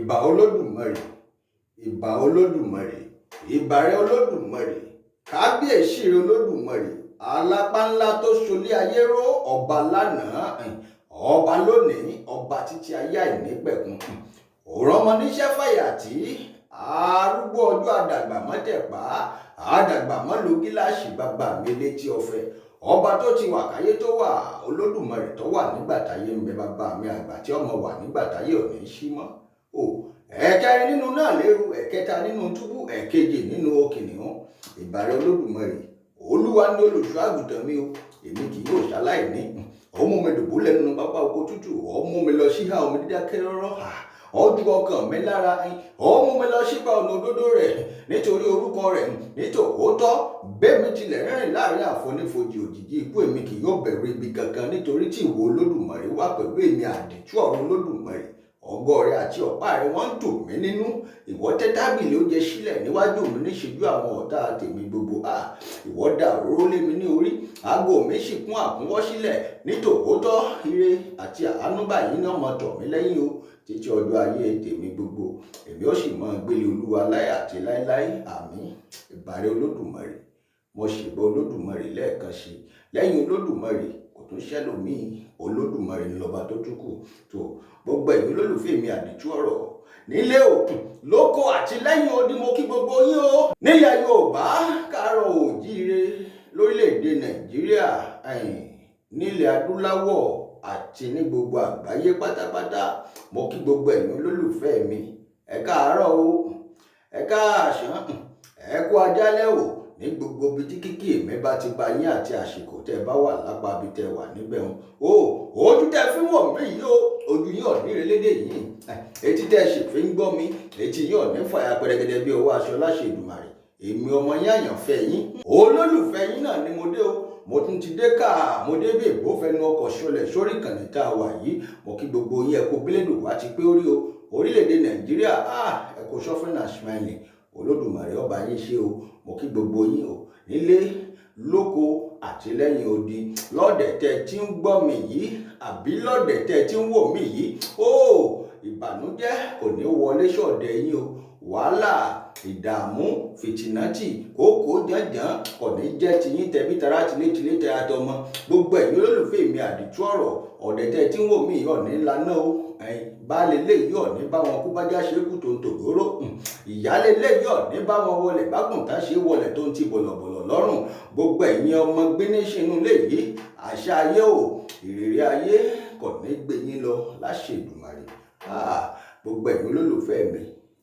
Ìbà Olódùmarè, ìbà Olódùmarè, ìbà rẹ Olódùmarè, kábíyèsí rẹ Olódùmarè, alápá ńlá tó solé ayé ró, ọba lánàá, ọba lónìí, ọba títí ayé àìnípẹ̀kun. Òràn ọmọ níṣẹ́ fàyàtì, arúgbó ọjọ́ àdàgbà mọ́tẹ̀pá, àdàgbà mọ́ lo gíláàsì bàbá mi létí ọ̀fẹ́. Ọba tó ti wà káyé tó wà, Olódùmarè tó wà nígbà táyé ń bẹ, bàbá mi àgbà tí ọmọ wà nígbà táyé ò ní sí mọ́. O ẹ̀kẹrin nínú náà léru, ẹ̀kẹta nínú túbú, ẹ̀kejì nínú òkìnnìún. Ìbà rẹ Olódùmarè, Olúwa ni olùṣọ́ àgùntàn mi o, èmi kì yóò ṣaláìní. Ó mú mi dùbúlẹ̀ nínú pápá oko tútù, ó mú mi lọ síhà omi dídákẹ́ rọ́rọ́, ó ju ọkàn mi lára, ó mú mi lọ sípa ọ̀nà òdodo rẹ̀ nítorí orúkọ rẹ̀. Nítòótọ́ bẹ́ẹ̀ mi tilẹ̀ rìnrìn láàrin àfonífojì òjìji ikú, èmi kì yóò bẹ̀rù ibi kankan, nítorí tí ìwọ Olódùmarè wà pẹ̀lú èmi. Àdìtú ọ̀rọ̀ Olódùmarè, ọ̀gọ́ rẹ àti ọ̀pá rẹ wọ́n ń tù mí nínú. Ìwọ tẹ́ tábìlì oúnjẹ sílẹ̀ níwájú mi níṣojú àwọn ọ̀tá tèmi gbogbo. Ìwọ dà òróró lé mi ní orí, ago mi sì kún àkúnwọ́ sílẹ̀. Nítòótọ́ ire àti àánú báyìí ní ọmọ tọ̀ mí lẹ́yìn o títí ọjọ́ ayé tèmi gbogbo. Èmi ó sì máa gbélé Olúwa láé àti láéláé. Àmín. Ìbà rẹ Olódùmarè, mo ṣèbà Olódùmarè lẹ́ẹ̀kan sí i. Lẹ́yìn Olódùmarè kò tún ṣẹlòmíì, Olódùmarè ńlọba tó tún kù. Tó gbogbo ẹ̀yin olólùfẹ́ mi àdìtú ọ̀rọ̀ nílé òkun lóko àti lẹ́yìn odi, mo kí gbogbo yín o. Nílẹ̀ Yorùbá, káàárọ̀ òjíire, lórílẹ̀‐èdè Nàìjíríà, nílẹ̀ adúláwọ̀ àti ní gbogbo àgbáyé pátápátá, mo kí gbogbo ẹ̀yin olólùfẹ́ mi. Ẹ káàárọ̀ o, ẹ káàsán, ẹ kú ajálẹ̀ o, ní gbogbo ibi tí kíkì mi bá ti bá yín àti àsìkò tẹ́ ẹ bá wà lápá ibi tẹ́ ẹ wà níbẹ̀ wọn. O ojú tẹ́ fi ń wò mí yìí o, ojú yín ò ní relédè yìí. Etí tẹ́ ẹ sì fi ń gbọ́ mi, etí yín ò ní fàya pẹrẹgẹdẹ bí ọwọ́ aṣọ láṣẹ Èdùmàrè. Èmi ọmọ yín, àyànfẹ́ yín, olólùfẹ́ yín náà ni mo dé o. Mo tún ti dé káà, mo dé bí ìgbófẹ́nu ọkọ̀ ṣọlẹ̀ sórí ìkànnì tá a wà yìí. Mo kí gbogbo yín, ẹ kú bílédù wá ti pé orí o. Orílẹ̀-èdè Nàìjíríà, ẹ kú suffering and smiling. Olódùmarè ọba yín ṣe o. Mo kí gbogbo yín o, nílé lóko àti lẹ́yìn odi, lọ́dẹ̀ tẹ́ tí ń gbọ́ mi yìí àbí lọ́dẹ̀ tẹ́ tí ń wò mí yìí. Ó ìbànújẹ́ kò ní wọlé ṣọ̀dẹ̀ yín o. Wàhálà, ìdààmú, fìtìnátì, kókó jànjàn kò ní jẹ́ tiyín, tẹbí tará, tilétilé, tẹ àtọmọ. Gbogbo ẹ̀yin olólùfẹ́ mi àdìtú ọ̀rọ̀, ọ̀dẹ̀ tẹ́ tí ń wò mí yìí ọ̀ní ńlá o. Baálé ilé yìí ọ̀ní bá wọn kú bájá ṣe kú tó ń tògóró. Ìyáálé ilé yìí ọ̀ní bá wọn wọlé bágùntàn ṣe wọlé tó ń ti bọ̀lọ̀bọ̀lọ̀ lọ́rùn. Gbogbo ẹ̀yin ọmọ gbéníṣinú ilé yìí, àṣà ayé o, ìrírí ayé kò ní gbé yín lọ láṣẹ Èdùmàrè. Gbogbo ẹ̀yin olólùfẹ́ mi,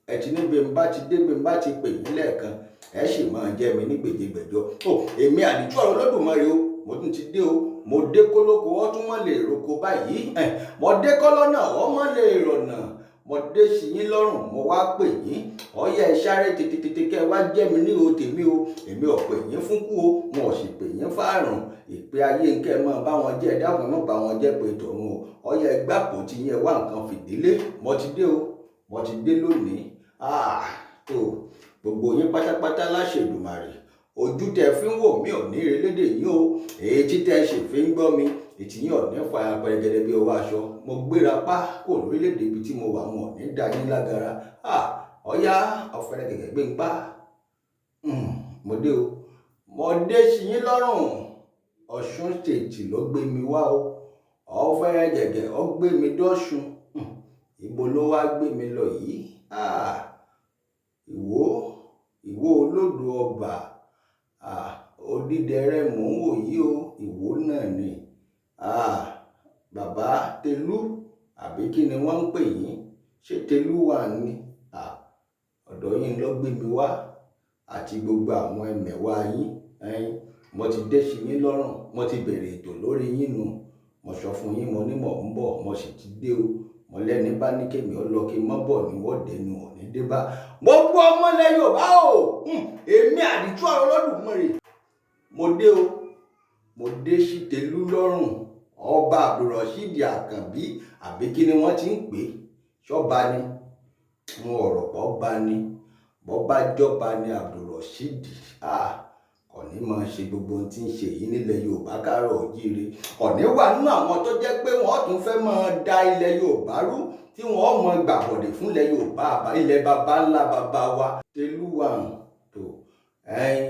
ẹ ti ní bí n bá ti dé, bí n bá ti pè yín lẹ́ẹ̀kan, ẹ sì máa jẹ́ mi ní gbèjégbèjọ. O èmi àdìtú ọ̀rọ̀ Olódùmarè o, mo tún ti dé o. Mo dé kólókó, ọ tún mọ́ lè roko báyìí. Mo dé kọ́lọ́ náà, ọ mọ́ lè rọ̀nà. Mo dé sí yín lọ́rùn, mo wá pè yín. Ọyẹ ẹ sáré tètè tètè kẹ́ ẹ wá jẹ́ mi ní o tèmi o. Èmi ò pè yín fún kú o, mo ò sì pè yín fáàrùn. Ìpè ayé ń kẹ́ ẹ máa bá wọn jẹ́, ẹ dákun, ẹ má bá wọn jẹ́ pé tọ̀run o. Ọyẹ ẹ gbàpò tí yín, ẹ wá nǹkan fìdílé. Mo ti dé o, mo ti dé lónìí. Tó gbogbo yín pátápátá láṣẹ Èdùmàrè, ojú tẹ́ fi ń wò mí ò ní relédè yín o. Èyí tẹ́ sì fi ń gbọ́ mi, ètí yín ò ní fa pẹrẹgẹdẹ bí ọwọ́ aṣọ. Mo gbéra pa kò lórílẹ̀‐èdè ibi tí mo wà, wọn ò ní dá yín lágara. Ọ̀yá ọ̀fẹ́rẹ́ gẹ̀gẹ̀ gbé ń pa. Mo dé o, mo dé sí yín lọ́rùn. Ọ̀ṣun State ló gbé mi wá o. Ọ̀fẹ́rẹ́ gẹ̀gẹ̀ ó gbé mi dọ́ṣun. Ibo ló wá gbé mi lọ yìí? Ìwó, Ìwó olódò ọba, Odídẹrẹ́ mò ń wò yìí o. Ìwó náà ni. Bàbá Tẹlú àbí kí ni wọ́n ń pè yín? Ṣé Tẹlú wà ní? Ọ̀dọ̀ yín ló gbé mi wá àti gbogbo àwọn ẹmẹ̀wà yín. Mo ti dé sí yín lọ́rùn, mo ti bẹ̀rẹ̀ ètò lórí yín nu. Mo sọ fún yín, mo ní mò ń bọ̀, mo sì ti dé o. Mo lẹ́ni bá ní kémi ó lọ kí n mọ́ bọ̀ ní wọ́ọ̀dẹ ni ò ní dé bá. Gbogbo ọmọlẹ̀ Yorùbá o, èmi àdìtú ọ̀rọ̀ Olódùmarè, mo dé o. Mo dé sí Tẹlú lọ́rùn, ọba Abdulrasheed Àkànbí àbí kí ni wọ́n ti ń pè é? Ṣọ́ba ni wọn, ọ̀rọ̀ pọ̀ bá ní bọ́ bá jọba ni Abdulrasheed. Kò ní máa ṣe gbogbo ohun tí ń ṣe yìí nílẹ̀ Yorùbá káàárọ̀ oòjíire. Kò ní wà nínú àwọn tó jẹ́ pé wọ́n tún fẹ́ máa da ilẹ̀ Yorùbá rú, tí wọ́n mọ gbàbọ̀dè fúnlẹ̀ Yorùbá, ilẹ̀ baba ńlá baba wa. Tẹ̀lú wà tó ẹ̀yin.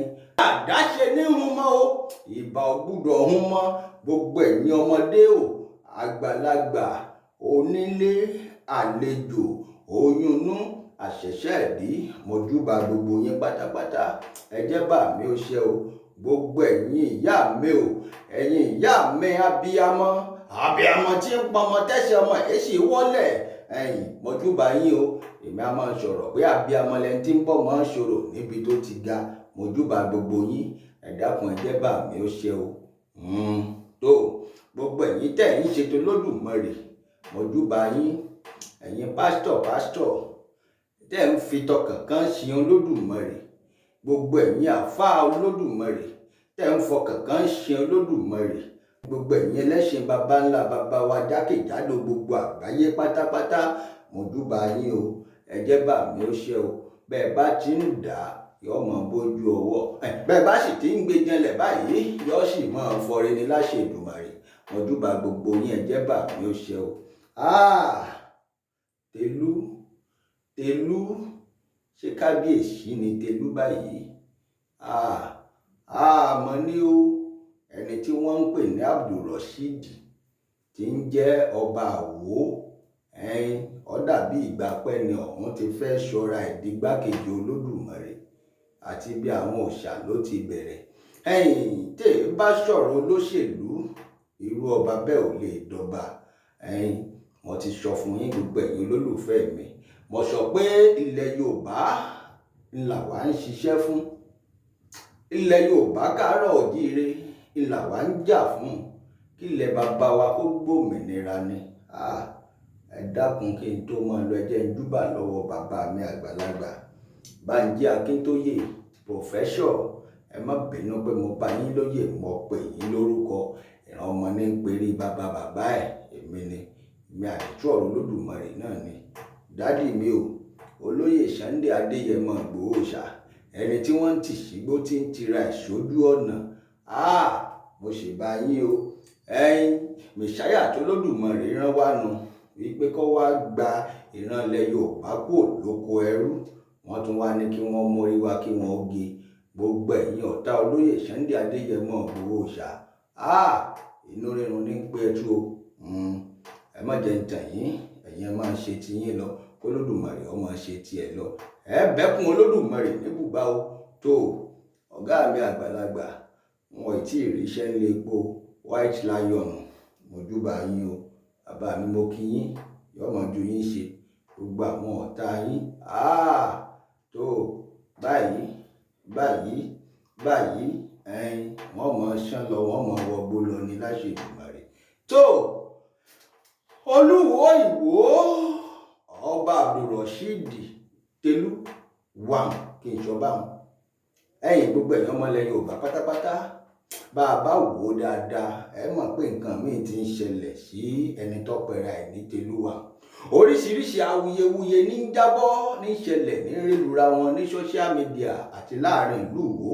Àdáṣe ní hun mọ́ o, ìbà ò gbúdọ̀ hun mọ́. Gbogbo ẹ̀yin ọmọdé o, àgbàlagbà, onílé, àlejò, oyúnú, àṣẹ̀ṣẹ̀ ìdí, mojúbà gbogbo yín pátápátá. Ẹ jẹ́ bá mi ó ṣe o. Gbogbo ẹ̀yin ìyá mi o, ẹ̀yin ìyá mi abiyamọ, abiyamọ tí ń pọnmọ tẹ́sẹ̀ ọmọ ẹ̀ sì wọ́lẹ̀, ẹ̀yin mojúbà yín o. Èmi a máa sọ̀rọ̀ pé abiyamọ lẹni tí ń bọ̀ máa ń ṣòro níbi tó ti ga. Mojúbà gbogbo yín, ẹ dákun, ẹ jẹ́ bá mi ó ṣe o. Tó gbogbo ẹ̀yin tẹ̀ ń ṣètò Olódùmarè, mojúbà yín. Ẹ̀yin pásítọ̀ pásítọ̀ tẹ́ ń fi tọkàn kan sin Olódùmarè, gbogbo ẹ̀yin àfáà Olódùmarè tẹ́ ń fọkàn kan sin Olódùmarè, gbogbo ẹ̀yin ẹlẹ́sìn baba ńlá baba wa jákèjádò gbogbo àgbáyé pátápátá, mojúbà yín o. Ẹ jẹ́ bá mi ó ṣe o. Bẹ́ẹ̀ bá ti ń dà á, yóò mọ bójú ọwọ́, bẹ́ẹ̀ bá sì ti ń gbé janlẹ̀ báyìí, yóò sì máa fọre ní láṣẹ Èdùmàrè. Mojúbà gbogbo yín, ẹ jẹ́ bá mi ó ṣe o. Tẹ̀lú Tẹ̀lú, ṣé kábíyèsí ni Tẹ̀lú báyìí? Àmọ́ ní o, ẹni tí wọ́n ń pè ní Abdulrasheed tí ń jẹ́ ọba Àwó, ẹ̀yin ó dàbí ìgbà pẹ́ ni ọ̀hún ti fẹ́ ṣọ́ra ẹ̀ di igbákejì Olódùmarè, àti bí àwọn òòṣà ló ti bẹ̀rẹ̀. Ẹ̀yin tẹ́ ẹ bá sọ̀rọ̀ olóṣèlú, irú ọba bẹ́ẹ̀ ò lè dọba. Ẹ̀yin mo ti sọ fún yín, gbogbo ẹ̀yin olólùfẹ́ mi, mo sọ pé ilẹ̀ Yorùbá ńlá wa ń ṣiṣẹ́ fún, ilẹ̀ Yorùbá káàárọ̀ òjíire ńlá wa ń jà fún, kí ilẹ̀ bàbá wa kó gbòmìnira ni. Ẹ dákun, kí n tó máa lọ, ẹ jẹ́ n júbà lọ́wọ́ bàbá mi àgbàlagbà Bánjí Akíntóyè, professor. Ẹ má bínú pé mo bá yín lóyè, mo pè yín lórúkọ. Ìran ọmọ ní ń perí bàbá bàbá ẹ̀, èmi ni èmi àdìtú ọ̀rọ̀ Olódùmarè náà ni. Daddy mi o, olóyè Sunday Adéyẹmọ Ìgbòho ṣá, ẹni tí wọ́n ń tì sígbó tí ń tira ẹ̀ sójú ọ̀nà. Mo sì bá yín o. Ẹ̀yin mẹ̀sáyà tó Olódùmarè rán wá nu wípé kó wá gba ìran ilẹ̀ Yorùbá kúrò lóko ẹrú, wọ́n tún wá ní kí wọ́n mórí wá kí wọ́n gé. Gbogbo ẹ̀yin ọ̀tá olóyè Sunday Adéyẹmọ Ìgbòho ṣá, inú rírun ní pé ẹtú o. Ẹ má jẹ́ ń tàn yín, ẹ̀yin ẹ máa ṣe tiyín lọ, k'Olódùmarè ó máa ṣe tiẹ̀ lọ. Ẹ bẹ́kun Olódùmarè níbùbá o. Tó ọ̀gá mi àgbàlagbà, wọn ò tí ì ríṣẹ́ ńlẹ̀ epo White Lion, mojúbà yín o. Bàbá mi, mo kí yín, yóò mọ̀ ju yín ṣe gbogbo àwọn ọ̀tá yín. Tó báyìí báyìí báyìí, ẹ̀yin wọ́n mọ̀ ṣán lọ, wọ́n mọ̀ wọgbó lọ ní láṣẹ Èdùmàrè. Tó Olúwo Ìwó, ọba Abdulrasheed Tẹ̀lú wàm, kí n sọ báwọn. Ẹ̀yin gbogbo ẹ̀yin ọmọ ilẹ̀ Yorùbá pátápátá, bá a bá wò ó dáadáa, ẹ mọ̀ pé nǹkan míì ti ń ṣẹlẹ̀ sí ẹni tó pera ẹ̀ ní Tẹ̀lúwà. Oríṣiríṣi awuyewuye ní ń jábọ́, ní ń ṣẹlẹ̀, ní rélura wọn ní social media àti láàrin ìlú Ìwó,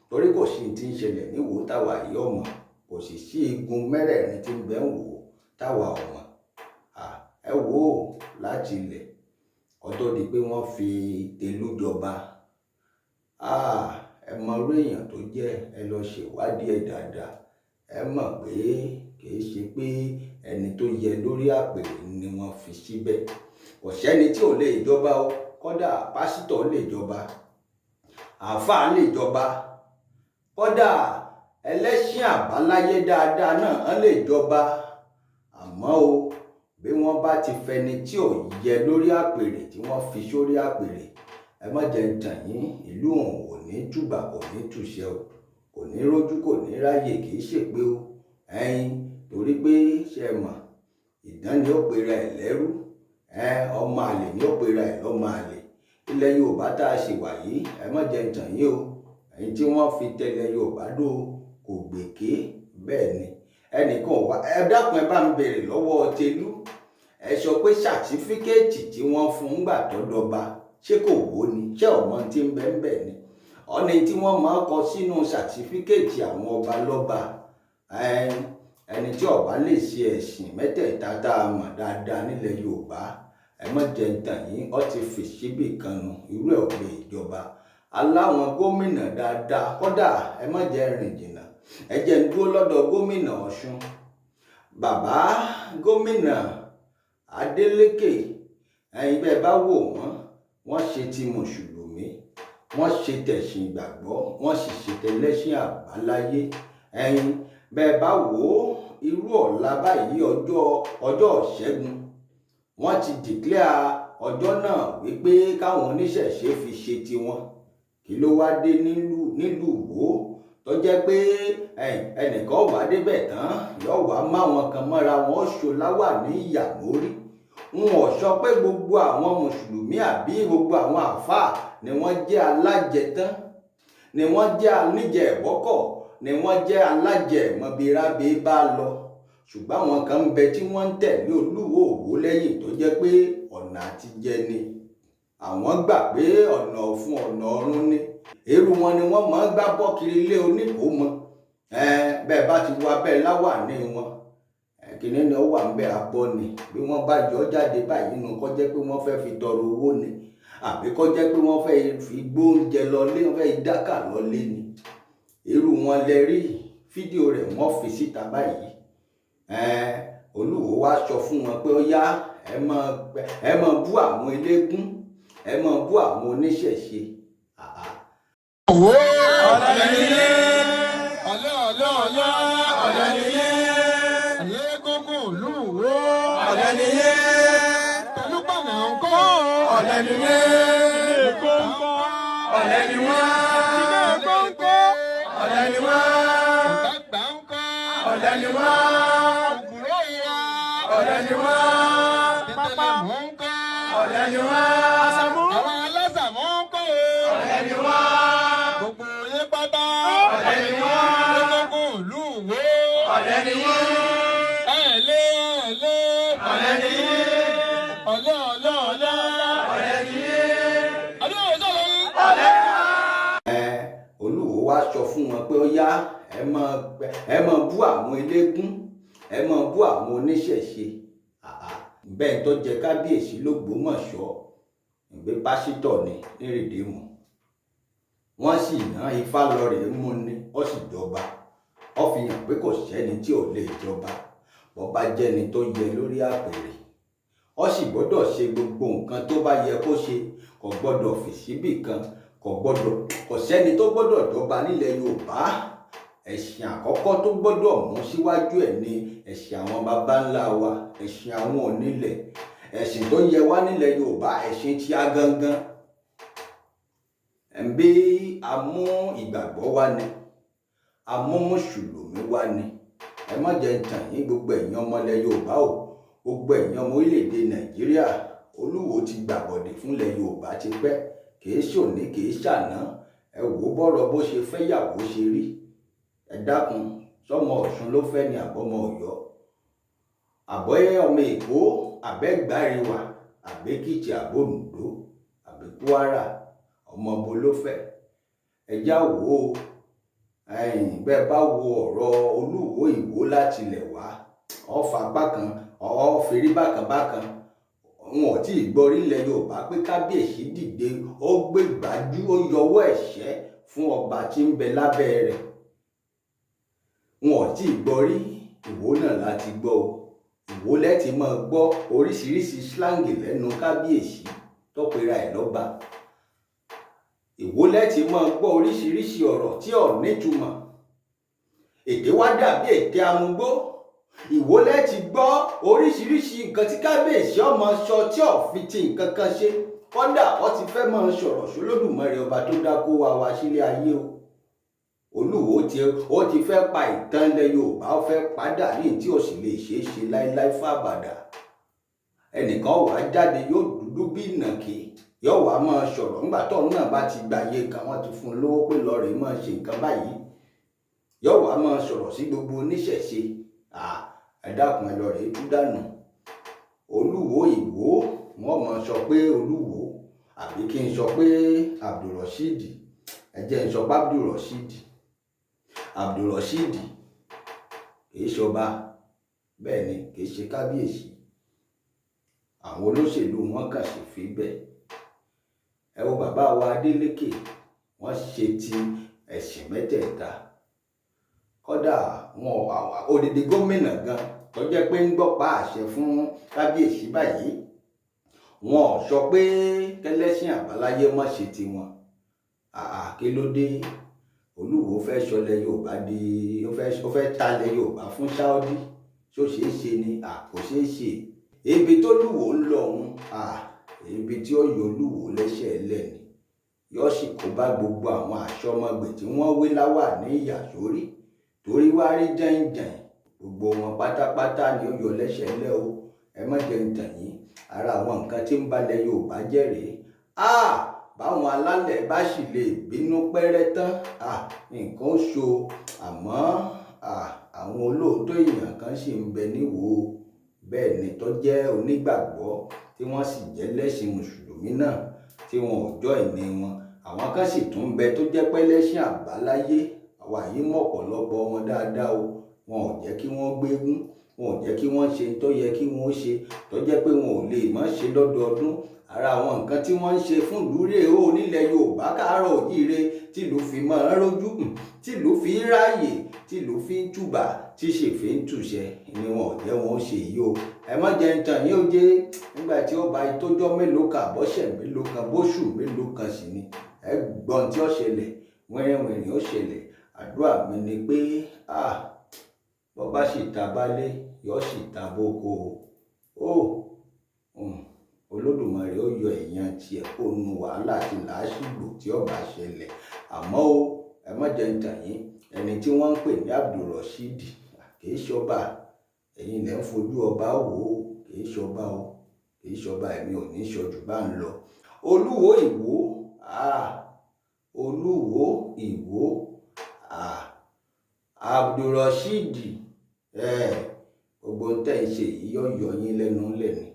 torí kò sí ti ń ṣẹlẹ̀ ní Ìwó táwa yìí ọmọ, kò sì sí igun mẹ́rẹ̀ẹ̀rin tí ń bẹ ń wò táwa ọmọ. Ẹ wò ó, láti ilẹ̀ kó tó di pé wọ́n fi Tẹ̀lú jọba, ẹ mọ irú èèyàn tó jẹ́, ẹ lọ ṣèwádìí ẹ̀ dáadáa, ẹ mọ̀ pé kì í ṣe pé ẹni tó yẹ lórí àpèrè ni wọ́n fi síbẹ̀. Kò sẹ́ni tí ò lè jọba o. Kódà pásítọ̀ lè jọba, àáfàá lè jọba, kódà ẹlẹ́sìn àbáláyé dáadáa náà lè jọba. Àmọ́ o, bí wọ́n bá ti fẹni tí ò yẹ lórí àpèrè tí wọ́n fi sórí àpèrè, ẹ má jẹ́ ń tàn yín, ìlú òun ò ní tùbà, kò ní túṣẹ o, kò ní rójú, kò ní ráyè, kì í ṣèpé o. Ẹ̀yin torí pé ṣe mọ̀, ìdán ni ó pera ẹ̀ lẹ́rú, ọmọ àlè ni ó pera ẹ̀ lọ́mọ àlè. Ilẹ̀ Yorùbá tá a ṣì wà yìí, ẹ má jẹ́ ń tàn yín o, ẹ̀yin tí wọ́n fi tẹ̀lé Yorùbá dó kò gbèké. Bẹ́ẹ̀ ni ẹnìkan wá, ẹ dákun, ẹ bá ń béèrè lọ́wọ́ Tẹ̀lú, ẹ sọ pé certificate tí wọ́n fún ń gbà tó dọba, ṣé kò wó ni? Ṣé ọmọ tí ń bẹ ń bẹ ni? Ọ̀nà tí wọ́n máa kọ sínú sàtífíkẹ́ẹ̀tì àwọn ọba lọ́ba, ẹni tí ó bá lè ṣe ẹ̀sìn mẹ́tẹ̀ẹ̀ta tá a mọ̀ dáadáa nílẹ̀ Yorùbá, ẹ má jẹ́ ń tàn yín, ó ti fi síbì kan nu, irú ẹ̀ ò lè jọba. Aláwọn gómìnà dáadáa, kódà ẹ má jẹ́ rìn jìnnà, ẹ jẹ́ ń dúró lọ́dọ̀ gómìnà Ọ̀ṣun, bàbá gómìnà Adeleke. Ẹ̀yin bẹ́ẹ̀ bá wò wọ́n, wọ́n ṣe ti mùsùlùmí, wọ́n ṣe tẹ̀sìn ìgbàgbọ́, wọ́n sì ṣe tẹlẹ́sìn àbáláyé. Ẹ̀yin bẹ́ẹ̀ bá wò ó, irú ọ̀la báyìí, ọjọ́ Ìṣẹ́gun, wọ́n ti declare ọjọ́ náà wípé káwọn oníṣẹ̀ṣe fi ṣe tiwọn. Kí ló wá dé nílùú Ìwó tó jẹ́ pé ẹnìkan wà débẹ̀ tán, yóò wá máwọn kan mọ́ra wọn, ó ṣoláwà ní ìyàmórí? N ò sọ pé gbogbo àwọn mùsùlùmí àbí gbogbo àwọn àáfàá ni wọ́n jẹ́ alájẹtán, ni wọ́n jẹ́ aníjẹ ìwọ́kọ̀, ni wọ́n jẹ́ alájẹ ìmọ̀bìrábẹ́ bá lọ. Ṣùgbọ́n àwọn kan ń bẹ tí wọ́n ń tẹ̀lé Olúwo Ìwó lẹ́yìn tó jẹ́ pé ọ̀nà àtijẹ ni àwọn gbà, pé ọ̀nà ọ̀fun ọ̀nà ọ̀run ni. Irú wọn ni wọ́n máa ń gbá bọ́ kiri ilé oníkòómọ. Bẹ́ẹ̀ bá ti wọ abẹ́ láwàní wọn, kìnìún ni ó wà ń bẹ, abọ́ ni. Bí wọ́n bá yọ jáde báyìí nù, kó jẹ́ pé wọ́n fẹ́ fi tọrọ owó ni, àbí kó jẹ́ pé wọ́n fẹ́ fi gbóúnjẹ lọlé, wọ́n fẹ́ dákà lọlé ni. Irú wọn lẹ rí fídíò rẹ̀ wọ́n fi síta báyìí. Olúwo wá sọ fún wọn pé ó yá, ẹ máa bú àwọn eléégún, ẹ máa bú àwọn oníṣẹ̀ṣe. Owó ọ̀lẹ nìyí, ọ̀lẹ ọ̀lẹ ọ̀lẹ ọ̀lẹ nìyí, ẹ̀lẹ́gúngún olúwo ọ̀lẹ nìyí, pẹ̀lú pàmò ńkọ́ ọ̀lẹ nìyí, ọ̀lẹ ni wọ́n, ilé kóńkó ọ̀lẹ ni wọ́n, ọ̀gbàgbà ńkọ́ ọ̀lẹ ni wọ́n, ògùrọ̀ ìyá ọ̀lẹ ni wọ́n, pápá ńkọ́ ọ̀lẹ ni wọ́n, àwọn alásàmú ńkọ́ ọ̀lẹ ni wọ́n, gbogbo yín pátá ọ̀lẹ ni wọ́n, gbogbo ìlú Ìwó ọ̀lẹ ni wọ́n, ẹ̀lẹ́ ẹ̀lẹ́ ọ̀lẹ ni ọ̀lẹ ọ̀lẹ ọ̀lẹ ọ̀lẹ ni àdúgbò sọ̀rọ̀ yín. Olúwo wá sọ fún wọn pé ó yá, ẹ máa bú àwọn eléégún, ẹ máa bú àwọn oníṣẹ̀ṣe. Bẹ́ẹ̀ tó jẹ kábíyèsí l'Ógbómọ̀ṣọ́, ìgbé pásítọ̀ ni ní Rìdíìmù, wọ́n sì ná ifá lọ rèé mú ni, ó sì jọba. Ó fi hàn pé kò sẹ́ni tí ò lè jọba, bó bá jẹ́ni tó yẹ lórí àpèrè. Ó sì gbọ́dọ̀ ṣe gbogbo nǹkan tó bá yẹ kó ṣe, kò gbọ́dọ̀ fi síbì kan, kò gbọ́dọ̀. Kò sẹ́ni tó gbọ́dọ̀ jọba nílẹ̀ Yorùbá, ẹ̀sìn àkọ́kọ́ tó gbọ́dọ̀ mú síwájú ẹ̀ ni ẹ̀sìn àwọn baba ńlá wa, ẹ̀sìn àwọn onílẹ̀, ẹ̀sìn tó yẹ wá nílẹ̀ Yorùbá, ẹ̀sìn tí a gangan ẹ̀ ń bí. Amú ìgbàgbọ́ wá ni, amú mùsùlùmí wá ni. Ẹ má jẹ́ ń tàn yín, gbogbo ẹ̀yin ọmọ ilẹ̀ Yorùbá o, gbogbo ẹ̀yin ọmọ orílẹ̀-èdè Nàìjíríà, Olúwo ti gbàbọ̀dè fúnlẹ̀ Yorùbá ti pẹ́, kìí ṣòní, kìí ṣàná. Ẹ wò ó, bọ́rọ̀ bó ṣe fẹ́yàwó ṣe rí. Ẹ dákun, sọmọ Ọ̀ṣun ló fẹ́ ni, àbọ́mọ Ọ̀yọ́, àbọ̀yẹ ọmọ Èkó, àbẹ́gbàrewà, àbẹ́kìtì, àbòǹdó, àbí Kwara, ọmọ bo ló fẹ́? Ẹ já wò ó. Ẹ̀yin bẹ́ẹ̀ bá wo ọ̀rọ̀ Olúwo Ìwó láti ilẹ̀ wá, ọ̀fà apá kan, ọ̀fẹ́rí bákan bákan. Wọn ò tí ì gbọ́ orílẹ̀ Yorùbá pé kábíyèsí dìde, ó gbé gbájú, ó yọwọ́ ẹ̀ṣẹ́ fún ọba tí ń bẹ lábẹ́ rẹ̀. Wọn ò tí ì gbọ́ rí. Ìwó náà láti gbọ́ o. Ìwó lẹ́tì máa gbọ́ oríṣiríṣi slang lẹ́nu kábíyèsí tó pera ẹ̀ lọ́ba. Ìwó lẹ́tì máa gbọ́ oríṣiríṣi ọ̀rọ̀ tí ò nítumọ̀, èdè wá dàbí èdè amúgbó. Ìwó lẹ́tì gbọ́ oríṣiríṣi nǹkan tí kábíyèsí ọmọ sọ tí ò fi ti nǹkan kan ṣe. Kódà ó ti fẹ́ máa sọ̀rọ̀ sólódùmarè, ọba tó dá kó wa wá sílé ayé o. Olúwo ti ó ti fẹ́ pa ìtàn ilẹ̀ Yorùbá, ó fẹ́ padà ní tí ò sì lè ṣeé ṣe láéláé fàbàdà. Ẹnìkan wàá jáde, yóò dúdú bí ìnàkí, yóò wá máa sọ̀rọ̀ nígbà tóun náà bá ti gbàyè kan, wọ́n ti fún un lówó pé lọ́ọ́ rèé máa ṣe nǹkan báyìí, yóò wá máa sọ̀rọ̀ sí gbogbo oníṣẹ̀ṣe. Ẹ dákun, ẹ lọ rèé tú dànù. Olúwo Ìwó, wọ́n máa sọ pé Olúwo, àbí kí n sọ pé Abdulrasheed, Ẹ jẹ́ n sọ pé Abdulrasheed, Abdulrasheed kìí ṣọba, bẹ́ẹ̀ ni kìí ṣe kábíyèsí. Àwọn olóṣèlú wọn kàn sì fi bẹ́ẹ̀. Ẹ wo bàbá wa Adélékè, wọ́n ṣe ti ẹ̀sìn mẹ́tẹ̀ẹ̀ta. Kódà wọn odidi gómìnà gan tó jẹ́ pé ń gbọ́pá àṣẹ fún kábíyèsí báyìí, wọn ò sọ pé kẹlẹ́sìn àbáláyé má ṣe tiwọn. Àà, kí ló dé? Olúwo fẹ́ sọlẹ̀ Yorùbá di, ó fẹ́ talẹ̀ Yorùbá fún Saudi. Ṣó ṣeé ṣe ni? À, kò ṣeé ṣe. Ibi tó lúwo ń lọ òun, à, ibi tí ó yọ Olúwo lẹ́sẹ̀ lẹ́ni, yóò sì kó bá gbogbo àwọn aṣọ́mọgbè tí wọ́n wé láwà ní ìyà sórí, torí wá rí jẹ́ǹjẹ̀ǹ gbogbo wọn pátápátá ni ó yọ lẹ́sẹ̀ lẹ́ o. Ẹ má jẹ́ ń tàn yín, ara àwọn nǹkan tí ń balẹ̀ Yorùbá jẹ́ rèé. À, báwọn alálẹ̀ bá sì lè bínú pẹ́rẹ́ tán, à, nǹkan ó so. Àmọ́ à, àwọn olóòótọ́ èèyàn kan sì ń bẹ níwò, bẹ́ẹ̀ ni tó jẹ́ onígbàgbọ́ tí wọ́n sì jẹ́ lẹ́sìn mùsùlùmí náà tí wọn ò jọ ìní wọn. Àwọn kan sì tún ń bẹ tó jẹ́ pé lẹ́sìn àbáláyé. Àwa yìí mọ̀ ọ̀pọ̀lọpọ̀ wọn dáadáa o. Wọn ò jẹ́ kí wọ́n gbégún, wọn ò jẹ́ kí wọ́n ṣe tó yẹ kí wọ́n ṣe, tó jẹ́ pé wọn ò lè má ṣe lọ́dọọdún. Ara àwọn nǹkan tí wọ́n ń ṣe fún ìlú rèé o nílẹ̀ Yorùbá káàárọ̀ òjíire, tìlú fi máa ń rójú, tìlú fi ń ráàyè, tìlú fi ń tùbà, tí sì fi ń tùṣẹ ni wọn ò jẹ́ wọn ó ṣe yìí o. Ẹ má jẹ́ ń tàn yín ó jẹ́ nígbà tí ó bá tójọ́ mélòó kan, àbọ̀ṣẹ̀ mélòó kan, bóṣù mélòó kan sì ni ẹ gbọ́n tí ó ṣẹlẹ̀, wẹ́rẹ́wẹ̀rẹ́ ó ṣẹlẹ̀. Àdúrà mi ni pé, à, bọ́ bá sì ta bálé, yóò sì ta bóko o. Olódùmarè ó yọ èèyàn tiẹ̀ kó nu wàhálà àti làásìgbò tí ó bá ṣẹlẹ̀. Àmọ́ o, ẹ má jẹ́ ń tàn yín, ẹni tí wọ́n ń pè ní Abdulrasheed kìí ṣọba. Ẹ̀yin lẹ ń fojú ọba wò ó, kìí ṣọba o, kìí ṣọba. Èmi ò ní sọ jù bá ń lọ. Olúwo Ìwó, à, Olúwo Ìwó, à, Abdulrasheed, gbogbo ń tẹ́ ń ṣe yìí yóò yọ yín lẹ́nu lẹ́ni.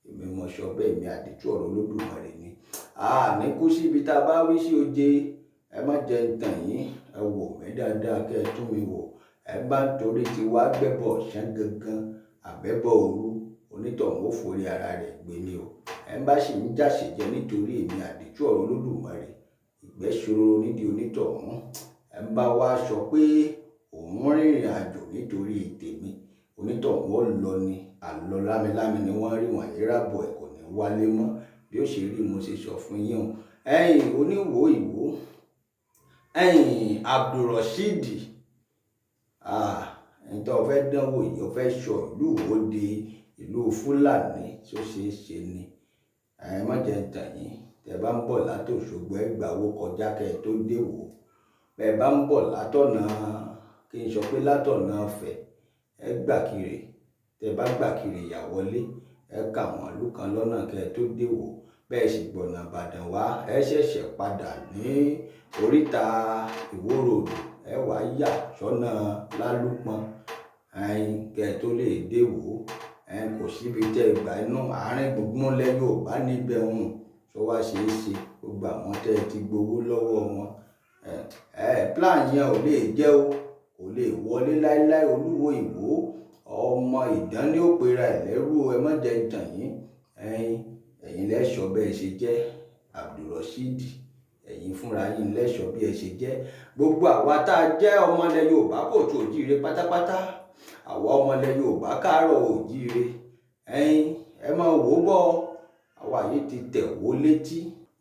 Èmi mo sọ bẹ́ẹ̀, mi àdìtú ọ̀rọ̀ Olódùmarè ni. À ní kú síbi tá a bá wí sí oje. Ẹ má jẹ́ ń tàn yín, ẹ wò mí dáadáa kẹ́ ẹ tún mi wò. Ẹ bá ń torí ti wá gbẹ́bọ̀ ọ̀sán gangan àbẹ́bọ̀ òru, onítọ̀hún ó forí ara rẹ̀ gbé ni o. Ẹ bá sì ń jàṣẹ̀jẹ nítorí èmi àdìtú ọ̀rọ̀ Olódùmarè, ìgbẹ́ ṣòro nídìí onítọ̀hún. Ẹ bá wá sọ pé òun rìnrìn àjò nítorí tèmi, onítọ̀hún ó lọ ni. Àlọ́ lámilámi ni wọ́n rí wọ̀nyí rábọ̀ ẹ̀ kò ní wálé mọ́. Bí ó ṣe rí mo ṣe sọ fún yín o. Ẹ̀yin oníwò Ìwó, ẹ̀yin Abdulrasheed, à, ẹni tó fẹ́ dánwò yìí, ó fẹ́ sọ ìlú Ìwó di ìlú Fúlàní, tó ṣe é ṣe ni. Ẹ má jẹ́ ń tàn yín, tẹ bá ń bọ̀ látòṣogbo, ẹ gbà owó kọjá kẹ́ ẹ tó dé Ìwó. Bẹ́ ẹ bá ń bọ̀ látọ̀nà, kí n sọ pé látọ̀nà Ifẹ̀, ẹ gbà kiri. Tẹ bá gbà kiri ìyà wọlé, ẹ kà wọ́n ìlú kan lọ́nà kẹ́ ẹ tó dé Ìwó. Bẹ́ẹ̀ sì gbọ̀nà Ìbàdàn wá, ẹ ṣẹ̀ṣẹ̀ padà ní oríta Ìwó ròdù, ẹ wá yà sọ́nà Lálúpọ̀n, ẹ̀yin kẹ́ ẹ tó lè dé Ìwó. Ẹ kò síbi tẹ́ ẹ gbà inú àárín gbùngbùn lẹ Yorùbá níbẹ̀ hùn. Tó wá ṣe é ṣe gbogbo àwọn tẹ́ ẹ ti gbowó lọ́wọ́ wọn. Plan yẹn ò lè jẹ́ o, kò lè wọlé láéláé. Olúwo Ìwó, ọmọ ìdán ni ó pera ẹ̀ lẹ́rú o. Ẹ má jẹ́ ń tàn yín. Ẹ̀yin, ẹ̀yin lẹ́ṣọ̀ bẹ́ẹ̀ ṣe jẹ́ Abdulrasheed. Ẹ̀yin fúnra yín lẹ́ṣọ̀ bí ẹ ṣe jẹ́. Gbogbo àwa tá a jẹ́ ọmọlẹ̀ Yorùbá kò tó òjíire pátápátá. Àwa ọmọlẹ̀ Yorùbá káàárọ̀ òjíire. Ẹ̀yin, ẹ máa wò ó bọ̀. Àwa yìí ti tẹ̀ wó létí.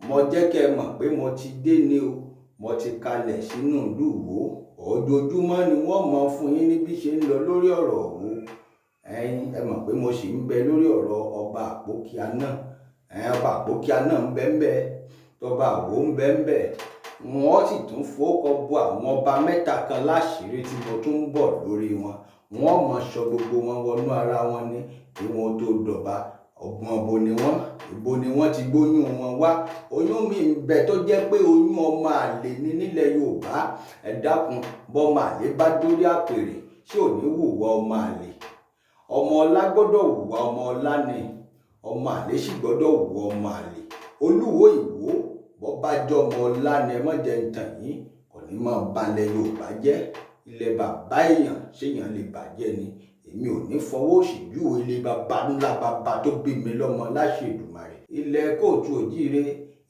Mo jẹ́ kí ẹ mọ̀ pé mo ti dé ni o. Mo ti kalẹ̀ sínú ìlú Ìwó. Ojoojúmọ́ ni wọ́n mọ̀ fún yín ní bí ṣe ń lọ lórí ọ̀rọ̀ Ìwó. Ẹ̀yin, ẹ mọ̀ pé mo sì ń bẹ lórí ọ̀rọ̀ ọba Àpókíá náà. Ẹ̀yin, ọba Àpókíá náà ń bẹ ń bẹ. Tọba Ìwó ń bẹ ń bẹ. Wọ́n sì tún fowókọ bo àwọn ọba mẹ́ta kan láṣìírí tí mo tún ń bọ̀ lórí wọn. Wọ́n mọ̀ sọ gbogbo wọn wọnú ara wọn ni kí wọ́n tó dọba. Ọgbọ́n bo ni wọ́n, ibo ni wọ́n ti gbóyún wọn wá. Oyún mi ń bẹ tó jẹ́ pé oyún ọmọ àlè ni nílẹ̀ Yorùbá. Ẹ dákun, bọ́mọ àlè bá dórí àpèrè, ṣé ò ní hùwà ọmọ àlè? Ọmọ ọlá gbọ́dọ̀ hùwà ọmọ ọlá ni. Ọmọ àlè sì gbọ́dọ̀ hùwà ọmọ àlè. Olúwo Ìwó, bọ́ Bọ́ bá jọmọ ọlá ni, ẹ má jẹ́ ń tàn yín, kò ní máa balẹ̀ Yorùbá jẹ́. Ilẹ̀ bàbá èèyàn, ṣéèyàn lè bàjẹ́ ni? Èmi ò ní fọwọ́ òsì júwe ilé bàbá ńlá bàbá tó bí mi lọ́mọ láṣẹ Èdùmàrè. Ilẹ̀ káàárọ̀ oòjíire,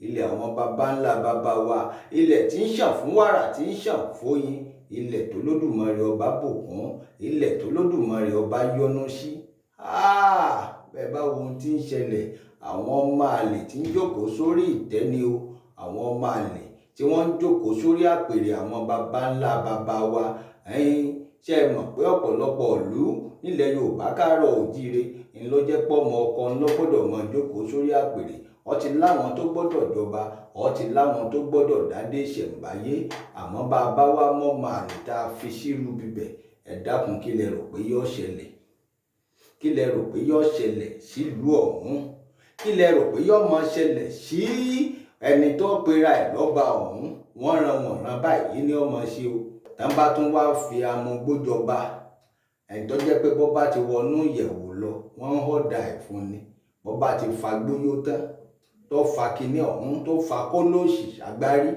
ilẹ̀ àwọn baba ńlá bàbá wa, ilẹ̀ tí ń ṣàn fún wàrà, tí ń ṣàn fóyin, ilẹ̀ tó lódùmarè ọba bùkún, ilẹ̀ tó lódùmarè ọba yọ́nú sí. Bẹ́ẹ̀ bá wo ohun tí ń ṣẹlẹ̀, àwọn ọmọ àlè tí ń jókòó sórí ìtẹ́ ni o, àwọn ọmọ àlè tí wọ́n ń jókòó sórí àpèrè àwọn baba ńlá bàbá wa. Ẹ̀yin ṣe é mọ̀ pé ọ̀pọ̀lọpọ̀ ìlú nílẹ̀ Yorùbá káàárọ̀ òjíire ń ló jẹ́ pọ́mọ ọkọ ńlọ gbọ́dọ̀ máa jókòó sórí àpèrè. Ó ti láwọn tó gbọ́dọ̀ jọba, ó ti láwọn tó gbọ́dọ̀ dádé ìṣẹ̀ǹbáyé. Àmọ́ bá a bá wá mọ́mọ àlè tá a fi sírú bíbẹ̀, ẹ dákun, kí lẹ rò pé yóò ṣẹlẹ̀? Kí lẹ rò pé yóò ṣẹlẹ̀ sílùú ọ̀hún? Kí lẹ rò pé yóò máa ṣẹlẹ̀ sí ẹni tó pera ẹ̀ lọ́ba ọ̀hún? Wọ́n ran wọ̀n ran báyìí ní ọmọ ṣe o. Tán bá tún wá fi amúgbójọba, ẹni tó jẹ́ pé bọ́ bá ti wọnú ìyẹ̀wò lọ, wọ́n ń họ̀dà ẹ̀ fún ni. Bọ́ bá ti fa gbóyó tán, tó fa kinní ọ̀hún, tó fa kólóòsì ságbárí,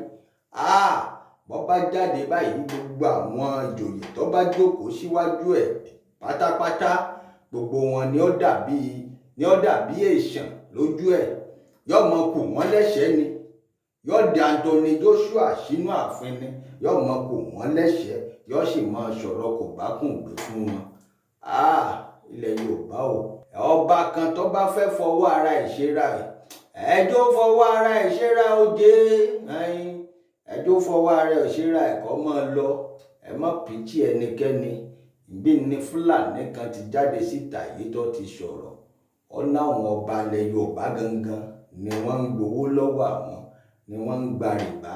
bọ́ bá jáde báyìí, gbogbo àwọn ìjòyè tó bá jókòó síwájú ẹ̀ pátápátá, gbogbo wọn ni ó dàbí èèṣàn lójú ẹ̀. Yóò mọ kù wọ́n lẹ́sẹ̀ẹ́ ni, yóò di Anthony Joshua sínú ààfin ni, yóò mọ kù wọ́n lẹ́sẹ̀ẹ́, yóò sì máa sọ̀rọ̀ kò bá kùn gbé fún wọn. Ilẹ̀ Yorùbá o, ọba kan tó bá fẹ́ fọwọ́ ara ẹ̀ ṣera ẹ̀, ẹjọ́ fọwọ́ ara ẹ̀ ṣera ó jẹ́ ẹjọ́ fọwọ́ ara ẹ̀ ṣera ẹ̀, kọ́ máa lọ. Ẹ má pìtì ẹnikẹ́ni. Ìbí ni Fúlàní kan ti jáde síta yìí tó ti sọ̀rọ̀. Ó láwọn ọba ilẹ̀ Yorùbá gangan ni wọ́n ń gbowó lọ́wọ́ àwọn, ni wọ́n ń gba rìbá,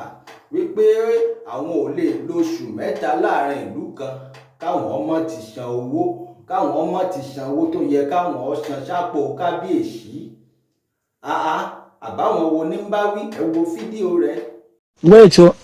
wípé àwọn ò lè lóṣù 3 láàrin ìlú kan káwọn ọmọ ti san owó, káwọn ọmọ ti san owó tó yẹ káwọn san sápò kábíyèsí. Àá àbáwọn wo ní ń bá wí? Ẹ wo fídíò rẹ̀. Wait, so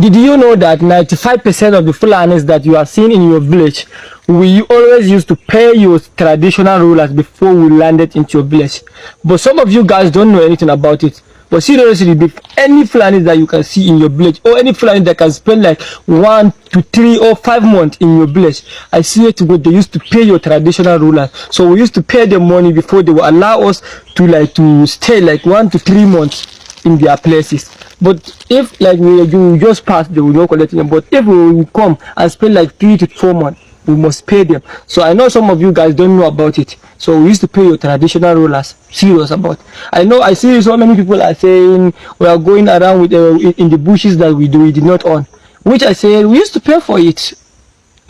did you know that 95% of the Fulanis that you are seeing in your village, we always used to pay your traditional rulers before we landed into your village? But some of you guys don't know anything about it. But seriously, if any Fulanis that you can see in your village, or any Fulani that can spend like 1 to 3 or 5 months in your village, I swear to God, they used to pay your traditional rulers. So we used to pay them money before they will allow us to like to stay like 1 to 3 months in their places. But if like we you just pass, they will not collect them. But if we will come and spend like 3 to 4 months, we must pay them. So I know some of you guys don't know about it. So we used to pay your traditional rulers. Serious about. I know I see so many people are saying we are going around with in the bushes that we do we did not own, which I say we used to pay for it.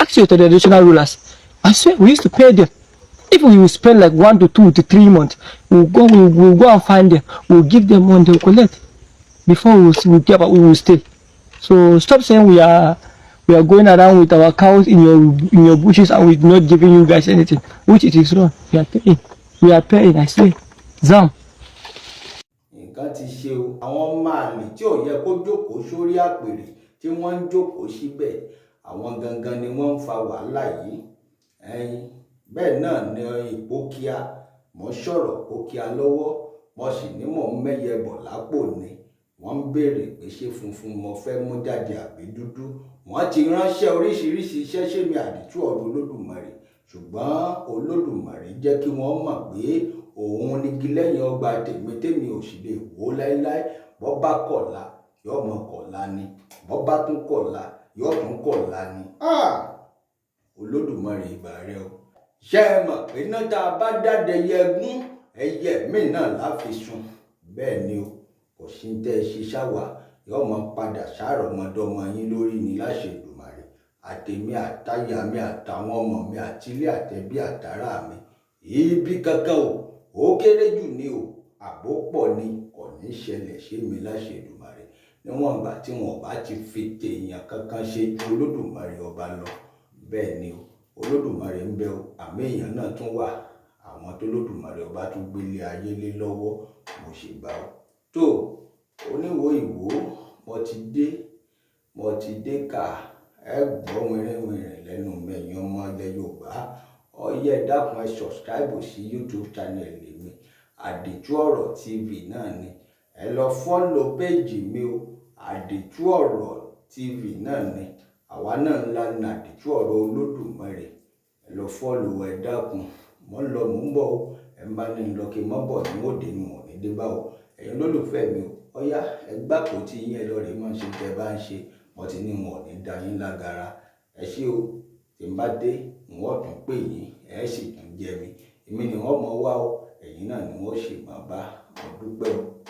Ask your traditional rulers. I swear we used to pay them. If we will spend like 1 to 2 to 3 months, we'll go and find them. We'll give them money, they'll collect before we will get we will stay. So stop saying we are going around with our cows in your bushes and we're not giving you guys anything, which it is wrong. We are paying. We are paying, I say. Zam. Nǹkan ti ṣe o. Àwọn ọmọ àlè tí ò yẹ kó jókòó sórí àpèrè tí wọ́n ń jókòó síbẹ̀, àwọn gangan ni wọ́n ń fa wàhálà yìí. Ẹyin bẹ́ẹ̀ náà ni Ìpókíà. Mo sọ̀rọ̀ Ìpókíà lọ́wọ́, mo sì ní mò ń mẹ́yẹ bọ̀ lápò ni. Wọ́n ń béèrè pé ṣé funfun mo fẹ́ mú jáde àbí dúdú. Wọ́n ti ránṣẹ́ oríṣiríṣi iṣẹ́ sẹ́mi àdìtú ọ̀rọ̀ Olódùmarè, ṣùgbọ́n Olódùmarè jẹ́ kí wọ́n mọ̀ pé òun nígi lẹ́yìn ọgbà tèmi, tèmi ò sì lè wó láéláé. Bọ́ bá kọ̀la, yóò mọ kọ̀la ni. Bọ́ bá tún kọ̀la, yóò tún kọ̀la ni. Olódùmarè, ìbà rẹ o. Ṣé ẹ mọ̀ pé iná tá a bá dáde yẹgún, ẹyẹ míì náà láfi sùn? Bẹ́ẹ̀ ni o. Kò sí tẹ́ ẹ ṣe ṣáwa, yóò mọ padà sárọmọdọ́mọ yín lórí ni láṣẹ Èdùmàrè. Àtèmi àtàyà mi àtàwọn ọmọ mi àtilé àtẹbí àtàrà mi, ibi kankan o, ó kéré jù ní o, àbó pọ̀ ni, kò ní ṣẹlẹ̀ ṣé mi láṣẹ Èdùmàrè, níwọ̀n ìgbà tí wọn bá ti fi tèèyàn kankan ṣe ju Olódùmarè ọba lọ. Bẹ́ẹ̀ ni o, Olódùmarè ń bẹ o, àmì èèyàn náà tún wà, àwọn tó Lódùmarè ọba tún gbélé ayé lé lọ́wọ́. Mo sì gbà ó tó oníwò ìwò. Mo ti dé, mo ti dé kà. Ẹ gbọ́ wìrìwìrì lẹ́nu mẹ́yìn ọmọ ilẹ̀ Yorùbá. Ọyẹ dákun, ẹ subscribe sí YouTube channel mi, Àdìtú Ọ̀rọ̀ TV náà ni. Ẹ lọ follow page mi o, Àdìtú Ọ̀rọ̀ TV náà ni. Àwa náà ńlá ní Àdìtú Ọ̀rọ̀ Olódùmarè. Ẹ lọ follow, ẹ dákun. Mò ń lọ, mò ń bọ̀ o. Ẹ ń bá ní lọ kí n mọ́ bọ̀ ní òde ní wọ̀n ní dé bá o. Ẹ̀yin olólùfẹ́ mi o, ọ̀yá ẹ gbàpò tí yín, ẹ lọ rèé máa ń ṣe tẹ́ ẹ bá ń ṣe. Mo ti ní wọn ò ní dá yín lágara. Ẹ ṣé o. Tí n bá dé, n ó tún pè yín, ẹ sì tún jẹ mi. Èmi ni wọ́n mọ̀ wá o, ẹ̀yin náà ni wọ́n sì máa bá. Mo dúpẹ́ o.